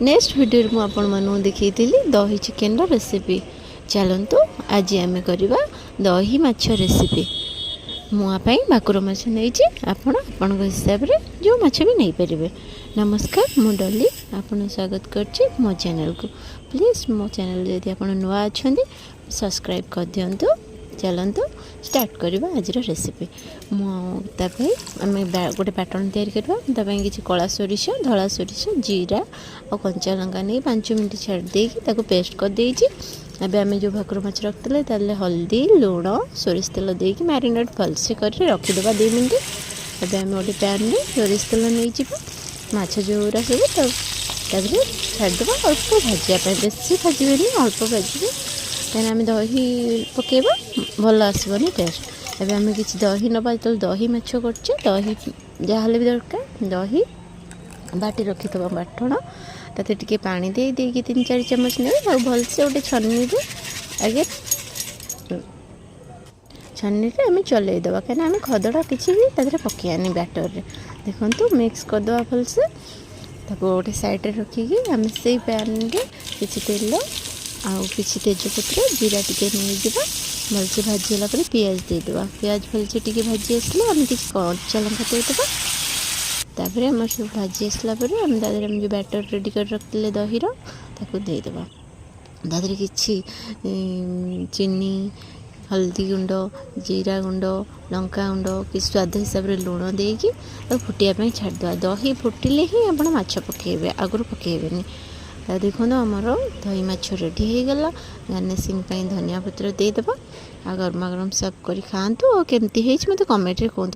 Next ଭିଡ଼ିଓରେ ମୁଁ ଆପଣମାନଙ୍କୁ ଦେଖେଇଥିଲି ଦହି ଚିକେନର ରେସିପି। ଚାଲନ୍ତୁ, ଆଜି ଆମେ କରିବା ଦହି ମାଛ ରେସିପି। ମୁଁ ଆ ପାଇଁ ଭାକୁର ମାଛ ନେଇଛି। ଆପଣ ଆପଣଙ୍କ ହିସାବରେ ଯେଉଁ ମାଛ ବି ନେଇପାରିବେ। ନମସ୍କାର, ମୁଁ ଡଲି, ଆପଣଙ୍କୁ ସ୍ୱାଗତ କରୁଛି ମୋ ଚ୍ୟାନେଲକୁ। ପ୍ଲିଜ୍, ମୋ ଚ୍ୟାନେଲ ଯଦି ଆପଣ ନୂଆ ଅଛନ୍ତି, ସବସ୍କ୍ରାଇବ୍ କରିଦିଅନ୍ତୁ। ଚାଲନ୍ତୁ, ଷ୍ଟାର୍ଟ କରିବା ଆଜିର ରେସିପି। ମୁଁ ତା ପାଇଁ ଆମେ ଗୋଟେ ବାଟଣ ତିଆରି କରିବା। ତା ପାଇଁ କିଛି କଳା ସୋରିଷ, ଧଳା ସୋରିଷ, ଜିରା ଆଉ କଞ୍ଚା ଲଙ୍କା ନେଇ 5 ମିନିଟ୍ ଛାଡ଼ି ଦେଇକି ତାକୁ ପେଷ୍ଟ କରିଦେଇଛି। ଏବେ ଆମେ ଯେଉଁ ଭାକୁର ମାଛ ରଖିଥିଲେ, ତାହେଲେ ହଳଦୀ, ଲୁଣ, ସୋରିଷ ତେଲ ଦେଇକି ମ୍ୟାରିନେଟ୍ ଭଲସେ କରି ରଖିଦେବା 2 ମିନିଟ୍। ଏବେ ଆମେ ଗୋଟେ ପ୍ୟାନ୍ରେ ସୋରିଷ ତେଲ ନେଇଯିବା। ମାଛ ଯେଉଁଗୁଡ଼ା ସବୁ ତାପରେ ଛାଡ଼ିଦେବା ଅଳ୍ପ ଭାଜିବା ପାଇଁ। ବେଶୀ ଭାଜିବେନି, ଅଳ୍ପ ଭାଜିବେ, କାହିଁକିନା ଆମେ ଦହି ପକାଇବା, ଭଲ ଆସିବନି ଟେଷ୍ଟ। ଏବେ ଆମେ କିଛି ଦହି ନେବା। ଯେତେବେଳେ ଦହି ମାଛ କରୁଛେ, ଦହି ଯାହାହେଲେ ବି ଦରକାର। ଦହି ବାଟି ରଖିଥିବା ବାଟଣ, ତାতে ଟିକେ ପାଣି ଦେଇ ଦେଇକି 3-4 ଚାମଚ ନେଇ ଆଉ ଭଲସେ ଗୋଟେ ଛନ୍ନିରେ, ଆଗେ ଛନ୍ନିରେ ଆମେ ଚଲେଇଦେବା, କାହିଁକିନା ଆମେ ଖଦଡ଼ା କିଛି ବି ତା ଦେହରେ ପକାଇବାନି ବ୍ୟାଟରରେ। ଦେଖନ୍ତୁ, ମିକ୍ସ କରିଦେବା ଭଲସେ। ତାକୁ ଗୋଟେ ସାଇଡ଼୍ରେ ରଖିକି ଆମେ ସେଇ ପ୍ୟାନ୍ରେ କିଛି ତେଲ ଆଉ କିଛି ତେଜପତ୍ର, ଜିରା ଟିକେ ନେଇଯିବା। ଭଲସେ ଭାଜି ହେଲା ପରେ ପିଆଜ ଦେଇଦେବା। ପିଆଜ ଭଲସେ ଟିକେ ଭାଜି ଆସିଲେ ଆମେ କିଛି କଞ୍ଚା ଲଙ୍କା ଦେଇଦେବା। ତାପରେ ଆମର ସବୁ ଭାଜି ଆସିଲା ପରେ ଆମେ ତା ଦେହରେ ଆମେ ଯେଉଁ ବ୍ୟାଟର ରେଡ଼ି କରି ରଖିଥିଲେ ଦହିର, ତାକୁ ଦେଇଦେବା। ତା ଦେହରେ କିଛି ଚିନି, ହଳଦୀ ଗୁଣ୍ଡ, ଜିରା ଗୁଣ୍ଡ, ଲଙ୍କା ଗୁଣ୍ଡ, କିଛି ସ୍ୱାଦ ହିସାବରେ ଲୁଣ ଦେଇକି ତାକୁ ଫୁଟିବା ପାଇଁ ଛାଡ଼ିଦେବା। ଦହି ଫୁଟିଲେ ହିଁ ଆପଣ ମାଛ ପକାଇବେ, ଆଗରୁ ପକାଇବେନି। ତା ଦେଖନ୍ତୁ, ଆମର ଦହି ମାଛ ରେଡ଼ି ହେଇଗଲା। ଗାର୍ନିସିଂ ପାଇଁ ଧନିଆ ପତ୍ର ଦେଇଦେବା ଆଉ ଗରମା ଗରମ ସର୍ଭ କରି ଖାଆନ୍ତୁ। ଆଉ କେମିତି ହେଇଛି, ମୋତେ କମେଣ୍ଟରେ କୁହନ୍ତୁ।